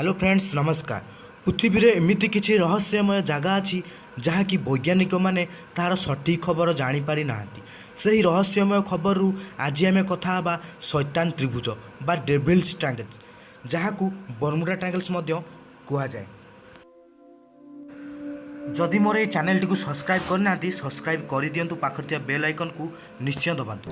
Hello friends, ନମସ୍କାର। ପୃଥିବୀରେ ଏମିତି କିଛି ରହସ୍ୟମୟ ଜାଗା ଅଛି, ଯାହାକି ବୈଜ୍ଞାନିକମାନେ ତାହାର ସଠିକ୍ ଖବର ଜାଣିପାରି ନାହାନ୍ତି। ସେହି ରହସ୍ୟମୟ ଖବରରୁ ଆଜି ଆମେ କଥା ହେବା ଶୈତାନ ତ୍ରିଭୁଜ ବା ଡେଭିଲ୍ସ ଟ୍ରାଙ୍ଗେଲ୍ସ, ଯାହାକୁ ବର୍ମୁଡା ଟ୍ରାଙ୍ଗେଲ୍ସ ମଧ୍ୟ କୁହାଯାଏ। ଯଦି ମୋର ଏହି ଚ୍ୟାନେଲଟିକୁ ସବସ୍କ୍ରାଇବ୍ କରିନାହାନ୍ତି, ସବସ୍କ୍ରାଇବ୍ କରିଦିଅନ୍ତୁ। ପାଖରେ ଥିବା ବେଲ୍ ଆଇକନ୍କୁ ନିଶ୍ଚୟ ଦବାନ୍ତୁ।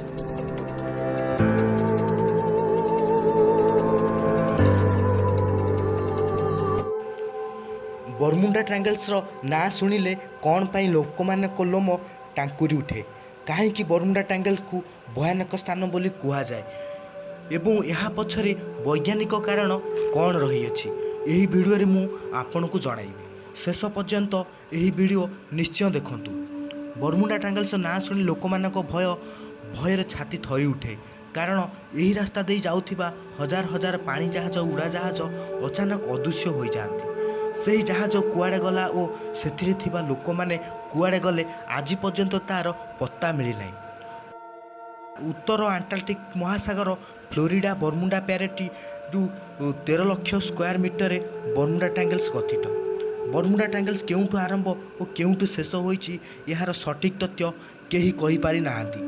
ବର୍ମୁଣ୍ଡା ଟ୍ରାଙ୍ଗେଲ୍ସର ନାଁ ଶୁଣିଲେ କ'ଣ ପାଇଁ ଲୋକମାନଙ୍କ ଲୋମ ଟାଙ୍କୁରି ଉଠେ? କାହିଁକି ବର୍ମୁଣ୍ଡା ଟ୍ରାଙ୍ଗେଲ୍ସକୁ ଭୟାନକ ସ୍ଥାନ ବୋଲି କୁହାଯାଏ ଏବଂ ଏହା ପଛରେ ବୈଜ୍ଞାନିକ କାରଣ କ'ଣ ରହିଅଛି, ଏହି ଭିଡ଼ିଓରେ ମୁଁ ଆପଣଙ୍କୁ ଜଣାଇବି। ଶେଷ ପର୍ଯ୍ୟନ୍ତ ଏହି ଭିଡ଼ିଓ ନିଶ୍ଚୟ ଦେଖନ୍ତୁ। ବର୍ମୁଣ୍ଡା ଟ୍ରାଙ୍ଗେଲ୍ସ ନାଁ ଶୁଣି ଲୋକମାନଙ୍କ ଭୟରେ ଛାତି ଥରି ଉଠେ, କାରଣ ଏହି ରାସ୍ତା ଦେଇ ଯାଉଥିବା ହଜାର ହଜାର ପାଣି ଜାହାଜ, ଉଡ଼ାଜାହାଜ ଅଚାନକ ଅଦୃଶ୍ୟ ହୋଇଯାଆନ୍ତି। ସେହି ଜାହାଜ କୁଆଡ଼େ ଗଲା ଓ ସେଥିରେ ଥିବା ଲୋକମାନେ କୁଆଡ଼େ ଗଲେ, ଆଜି ପର୍ଯ୍ୟନ୍ତ ତା'ର ପତ୍ତା ମିଳିନାହିଁ। ଉତ୍ତର ଆଣ୍ଟାର୍କଟିକ୍ ମହାସାଗର ଫ୍ଲୋରିଡ଼ା ବର୍ମୁଣ୍ଡା ପ୍ୟାରେଟିରୁ 13 ଲକ୍ଷ ସ୍କୋୟାର ମିଟରରେ ବର୍ମୁଣ୍ଡା ଟ୍ରାଙ୍ଗେଲ୍ସ ଗଠିତ। ବର୍ମୁଣ୍ଡା ଟ୍ରାଙ୍ଗେଲ୍ସ କେଉଁଠୁ ଆରମ୍ଭ ଓ କେଉଁଠୁ ଶେଷ ହୋଇଛି, ଏହାର ସଠିକ୍ ତଥ୍ୟ କେହି କହିପାରି ନାହାନ୍ତି।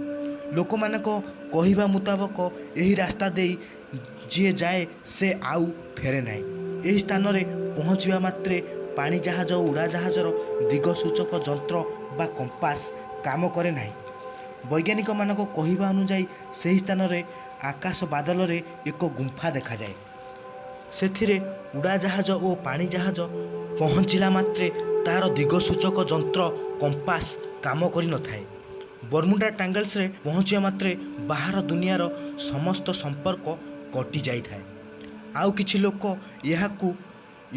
ଲୋକମାନଙ୍କ କହିବା ମୁତାବକ, ଏହି ରାସ୍ତା ଦେଇ ଯିଏ ଯାଏ, ସେ ଆଉ ଫେରେ ନାହିଁ। ଏହି ସ୍ଥାନରେ ପହଞ୍ଚିବା ମାତ୍ରେ ପାଣି ଜାହାଜ ଓ ଉଡ଼ାଜାହାଜର ଦିଗସୂଚକ ଯନ୍ତ୍ର ବା କମ୍ପାସ କାମ କରେ ନାହିଁ। ବୈଜ୍ଞାନିକମାନଙ୍କ କହିବା ଅନୁଯାୟୀ, ସେହି ସ୍ଥାନରେ ଆକାଶ ବାଦଲରେ ଏକ ଗୁମ୍ଫା ଦେଖାଯାଏ। ସେଥିରେ ଉଡ଼ାଜାହାଜ ଓ ପାଣି ଜାହାଜ ପହଞ୍ଚିଲା ମାତ୍ରେ ତା'ର ଦିଗସୂଚକ ଯନ୍ତ୍ର କମ୍ପାସ କାମ କରିନଥାଏ। ବର୍ମୁଣ୍ଡା ଟ୍ରାଙ୍ଗେଲ୍ସରେ ପହଞ୍ଚିବା ମାତ୍ରେ ବାହାର ଦୁନିଆର ସମସ୍ତ ସମ୍ପର୍କ କଟି ଯାଇଥାଏ। ଆଉ କିଛି ଲୋକ ଏହାକୁ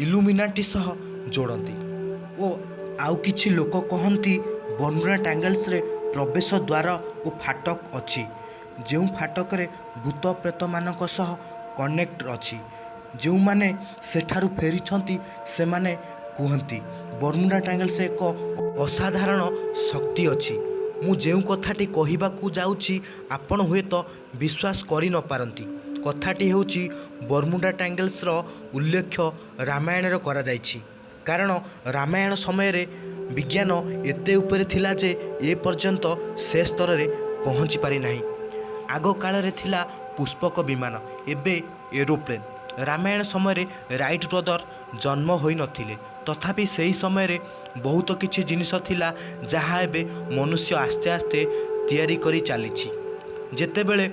ଇଲୁମିନାଟି ସହ ଯୋଡ଼ନ୍ତି ଓ ଆଉ କିଛି ଲୋକ କହନ୍ତି, ବର୍ମୁଣ୍ଡା ଟ୍ରାଙ୍ଗେଲ୍ସରେ ପ୍ରବେଶ ଦ୍ୱାର ଓ ଫାଟକ ଅଛି, ଯେଉଁ ଫାଟକରେ ଭୂତ ପ୍ରେତମାନଙ୍କ ସହ କନେକ୍ଟ ଅଛି। ଯେଉଁମାନେ ସେଠାରୁ ଫେରିଛନ୍ତି, ସେମାନେ କୁହନ୍ତି, ବର୍ମୁଣ୍ଡା ଟ୍ରାଙ୍ଗେଲ୍ସ ଏକ ଅସାଧାରଣ ଶକ୍ତି ଅଛି। ମୁଁ ଯେଉଁ କଥାଟି କହିବାକୁ ଯାଉଛି, ଆପଣ ହୁଏତ ବିଶ୍ୱାସ କରିନପାରନ୍ତି। କଥାଟି ହେଉଛି, ବର୍ମୁଣ୍ଡା ଟ୍ରାଙ୍ଗେଲ୍ସର ଉଲ୍ଲେଖ ରାମାୟଣରେ କରାଯାଇଛି, କାରଣ ରାମାୟଣ ସମୟରେ ବିଜ୍ଞାନ ଏତେ ଉପରେ ଥିଲା ଯେ ଏ ପର୍ଯ୍ୟନ୍ତ ସେ ସ୍ତରରେ ପହଞ୍ଚି ପାରିନାହିଁ। ଆଗ କାଳରେ ଥିଲା ପୁଷ୍ପକ ବିମାନ, ଏବେ ଏରୋପ୍ଲେନ୍। ରାମାୟଣ ସମୟରେ ରାଇଟ୍ ବ୍ରଦର ଜନ୍ମ ହୋଇନଥିଲେ। ତଥାପି ସେହି ସମୟରେ ବହୁତ କିଛି ଜିନିଷ ଥିଲା, ଯାହା ଏବେ ମନୁଷ୍ୟ ଆସ୍ତେ ଆସ୍ତେ ତିଆରି କରି ଚାଲିଛି। ଯେତେବେଳେ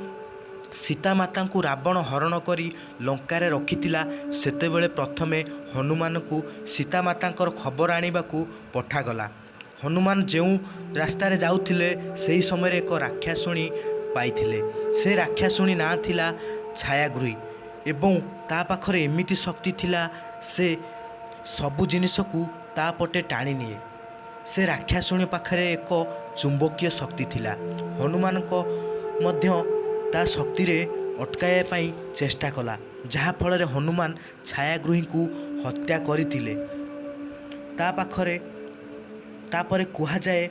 ସୀତାମାତାଙ୍କୁ ରାବଣ ହରଣ କରି ଲଙ୍କାରେ ରଖିଥିଲା, ସେତେବେଳେ ପ୍ରଥମେ ହନୁମାନଙ୍କୁ ସୀତାମାତାଙ୍କର ଖବର ଆଣିବାକୁ ପଠାଗଲା। ହନୁମାନ ଯେଉଁ ରାସ୍ତାରେ ଯାଉଥିଲେ, ସେହି ସମୟରେ ଏକ ରାକ୍ଷାସୁଣୀ ପାଇଥିଲେ। ସେ ରାକ୍ଷାସୁଣୀ ନାଁ ଥିଲା ଛାୟାଗୃହୀ ଏବଂ ତା ପାଖରେ ଏମିତି ଶକ୍ତି ଥିଲା, ସେ ସବୁ ଜିନିଷକୁ ତା ପଟେ ଟାଣି ନିଏ। ସେ ରାକ୍ଷାସୁଣୀ ପାଖରେ ଏକ ଚୁମ୍ବକୀୟ ଶକ୍ତି ଥିଲା। ହନୁମାନଙ୍କ ମଧ୍ୟ ତା ଶକ୍ତିରେ ଅଟକାଇବା ପାଇଁ ଚେଷ୍ଟା କଲା, ଯାହାଫଳରେ ହନୁମାନ ଛାୟାଗୃହୀଙ୍କୁ ହତ୍ୟା କରିଥିଲେ। ତା ପାଖରେ ତାପରେ କୁହାଯାଏ,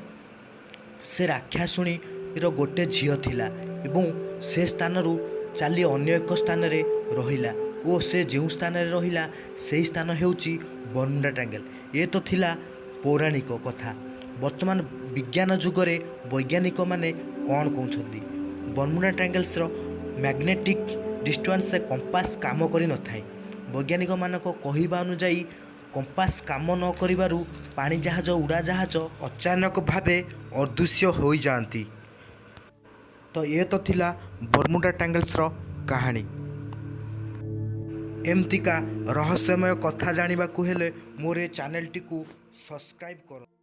ସେ ରାକ୍ଷାସୁଣୀର ଗୋଟେ ଝିଅ ଥିଲା ଏବଂ ସେ ସ୍ଥାନରୁ ଚାଲି ଅନ୍ୟ ଏକ ସ୍ଥାନରେ ରହିଲା ଓ ସେ ଯେଉଁ ସ୍ଥାନରେ ରହିଲା, ସେହି ସ୍ଥାନ ହେଉଛି ବର୍ମୁଣ୍ଡା ଟ୍ରାଙ୍ଗେଲ୍। ଏ ତ ଥିଲା ପୌରାଣିକ କଥା। ବର୍ତ୍ତମାନ ବିଜ୍ଞାନ ଯୁଗରେ ବୈଜ୍ଞାନିକମାନେ କ'ଣ କହୁଛନ୍ତି? ବର୍ମୁଣ୍ଡା ଟ୍ରାଙ୍ଗେଲ୍ସର ମ୍ୟାଗ୍ନେଟିକ୍ ଡିଷ୍ଟାନ୍ସରେ କମ୍ପାସ କାମ କରିନଥାଏ। ବୈଜ୍ଞାନିକମାନଙ୍କ କହିବା ଅନୁଯାୟୀ, କମ୍ପାସ କାମ ନ କରିବାରୁ ପାଣି ଜାହାଜ, ଉଡ଼ାଜାହାଜ ଅଚାନକ ଭାବେ ଅଦୃଶ୍ୟ ହୋଇଯାଆନ୍ତି। ତ ଏ ତ ଥିଲା ବର୍ମୁଣ୍ଡା ଟ୍ରାଙ୍ଗେଲ୍ସର କାହାଣୀ। ଏମିତିକା ରହସ୍ୟମୟ କଥା ଜାଣିବାକୁ ହେଲେ ମୋର ଏ ଚ୍ୟାନେଲଟିକୁ ସବସ୍କ୍ରାଇବ୍ କରନ୍ତୁ।